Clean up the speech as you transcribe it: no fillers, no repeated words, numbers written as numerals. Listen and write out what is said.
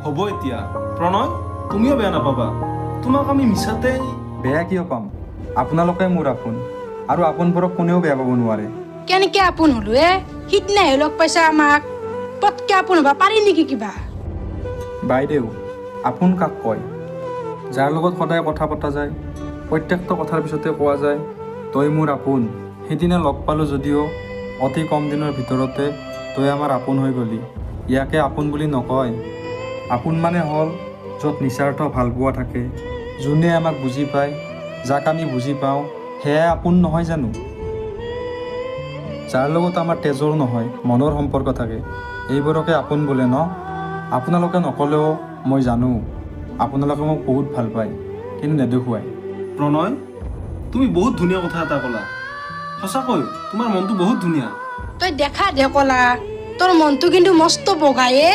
হ'ব এতিয়া। প্ৰণয়, তুমিও বেয়া নাপাবা, তোমাক আমি মিছাতে। বেয়া কিয় পাম? আপোনালোকে মোৰ আপোন আৰু আপোনবোৰক কোনেও বেয়া পাব নোৱাৰে। কেনেকে আপোন হলো এ? সিদিনাহে লগ পাইছা আমাক, পটকে আপোন হবা পাৰি নেকি কিবা? বাইদেউ, আপোন কাক কয়? যাৰ লগত সদায় কথা পতা যায়, প্ৰত্যেকটো কথাৰ পিছতে কোৱা যায়, তই মোৰ আপোন। সিদিনা লগ পালোঁ যদিও অতি কম দিনৰ ভিতৰতে তই আমাৰ আপোন হৈ গ'লি। ইয়াকে আপোন বুলি নকয়। আপোন মানে হ'ল য'ত নিস্বাৰ্থ ভালপোৱা থাকে, যোনে আমাক বুজি পায়, যাক আমি বুজি পাওঁ, সেয়াই আপোন নহয় জানো? যাৰ লগত আমাৰ তেজৰ নহয়, মনৰ সম্পৰ্ক থাকে, এইবোৰকে আপোন বোলে ন? আপোনালোকে নক'লেও মই জানো, আপোনালোকে মোক বহুত ভাল পায়, কিন্তু নেদেখুৱায়। প্ৰণয়, তুমি বহুত ধুনীয়া কথা এটা ক'লা। সঁচাকৈ তোমাৰ মনটো বহুত ধুনীয়া। তই দেখা দে কলা, তোৰ মনটো কিন্তু মস্ত বগাই এ।